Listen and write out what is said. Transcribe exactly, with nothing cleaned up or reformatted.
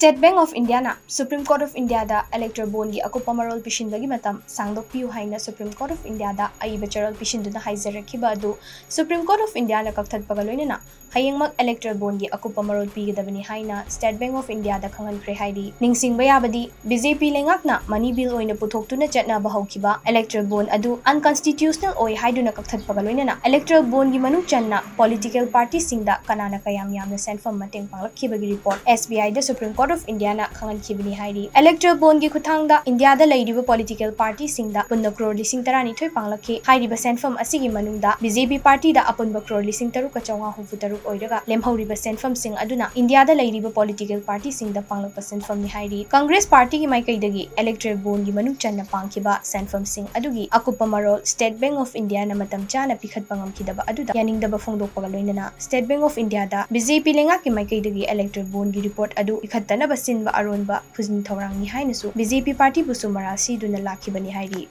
State Bank of Indiaꯅ Supreme Court of Indiaꯗ electoral bondꯒꯤ ꯑꯀꯨꯞꯄ ꯃꯔꯣꯜ ꯄꯤꯁꯤꯟꯕꯒꯤ ꯃꯇꯝ ꯁꯥꯡꯗꯣꯛꯄꯤꯌꯨ ꯍꯥꯏꯅ Supreme Court of Indiaꯗ ꯑꯏꯕ ꯆꯔꯣꯜ ꯄꯤꯁꯤꯟꯗꯨꯅ ꯍꯥꯏꯖꯔꯛꯈꯤꯕ ꯑꯗꯨ Supreme Court of Indiaꯅ ꯀꯛꯊꯠꯄꯒ ꯂꯣꯏꯅꯅ ꯍꯌꯦꯡꯃꯛ electoral bondꯒꯤ ꯑꯀꯨꯞꯄ ꯃꯔꯣꯜ ꯄꯤꯒꯗꯕꯅꯤ ꯍꯥꯏꯅ State Bank of Indiaꯗ ꯈꯪꯍꯟꯈ꯭ꯔꯦ ꯍꯥꯏꯔꯤ꯫ ꯅꯤꯡꯁꯤꯡꯕ ꯌꯥꯕꯗꯤ, BJP ꯂꯩꯉꯥꯛꯅ money bill ꯑꯣꯏꯅ ꯄꯨꯊꯣꯛꯇꯨꯅ ꯆꯠꯅꯕ ꯍꯧꯈꯤꯕ electoral bond ꯑꯗꯨ unconstitutional ꯑꯣꯏ ꯍꯥꯏꯗꯨꯅ ꯀꯛꯊꯠꯄꯒ ꯂꯣꯏꯅꯅ electoral bondꯒꯤ ꯃꯅꯨꯡ ꯆꯟꯅ political partyꯁꯤꯡꯗ ꯀꯅꯥꯅ ꯀꯌꯥꯝ ꯌꯥꯝꯅ ꯁꯦꯟꯐꯝ ꯃꯇꯦꯡ ꯄꯥꯡꯂꯛꯈꯤꯕꯒꯤ report SBIꯗ Supreme Court of Indiaꯅ ꯈꯪꯍꯟꯈꯤꯕꯅꯤ ꯍꯥꯏꯔꯤ꯫ Electoral bondꯒꯤ ꯈꯨꯠꯊꯥꯡꯗ ꯏꯟꯗꯤꯌꯥꯗ ꯂꯩꯔꯤꯕ political partyꯁꯤꯡꯗ ꯄꯨꯟꯅ crore ꯂꯤꯁꯤꯡ ꯇꯔꯥꯅꯤꯊꯣꯏ ꯄꯥꯡꯂꯛꯈꯤ꯫ ꯍꯥꯏꯔꯤꯕ ꯁꯦꯟꯐꯝ ꯑꯁꯤꯒꯤ ꯃꯅꯨꯡꯗ BJP partyꯗ ꯑꯄꯨꯟꯕ crore ꯂꯤꯁꯤꯡ ꯇꯔꯨꯛꯀ ꯆꯥꯝꯃꯉꯥ ꯍꯨꯝꯐꯨ ꯇꯔꯨꯛ ꯑꯣꯏꯔꯒ, ꯂꯦꯝꯍꯧꯔꯤꯕ ꯁꯦꯟꯐꯝꯁꯤꯡ ꯑꯗꯨꯅ ꯏꯟꯗꯤꯌꯥꯗ ꯂꯩꯔꯤꯕ political partyꯁꯤꯡꯗ ꯄꯥꯡꯂꯛꯄ ꯁꯦꯟꯐꯝꯅꯤ ꯍꯥꯏꯔꯤ꯫ Congress partyꯒꯤ ꯃꯥꯏꯀꯩꯗꯒꯤ electoral bondꯒꯤ ꯃꯅꯨꯡ ꯆꯟꯅ ꯄꯥꯡꯈꯤꯕ ꯁꯦꯟꯐꯝꯁꯤꯡ ꯑꯗꯨꯒꯤ ꯑꯀꯨꯞꯄ ꯃꯔꯣꯜ State Bank of Indiaꯅ ꯃꯇꯝ ꯆꯥꯅ ꯄꯤꯈꯠꯄ ꯉꯝꯈꯤꯗꯕ ꯑꯗꯨꯗ ꯌꯥꯅꯤꯡꯗꯕ ꯐꯣꯡꯗꯣꯛꯄꯒ ꯂꯣꯏꯅꯅ State Bank of Indiaꯗ BJP ꯂꯩꯉꯥꯛꯀꯤ ꯃꯥꯏꯀꯩꯗꯒꯤ electoral bondꯒꯤ report ꯑꯗꯨ ꯄꯤꯈꯠꯇꯅꯕ ꯁꯤꯟꯕ ꯑꯔꯣꯟꯕ ꯈꯨꯖꯤꯟ ꯊꯧꯔꯥꯡꯅꯤ ꯍꯥꯏꯅꯁꯨ BJP partyꯕꯨꯁꯨ ꯃꯔꯥꯜ ꯁꯤꯗꯨꯅ ꯂꯥꯛꯈꯤꯕꯅꯤ ꯍꯥꯏꯔꯤ꯫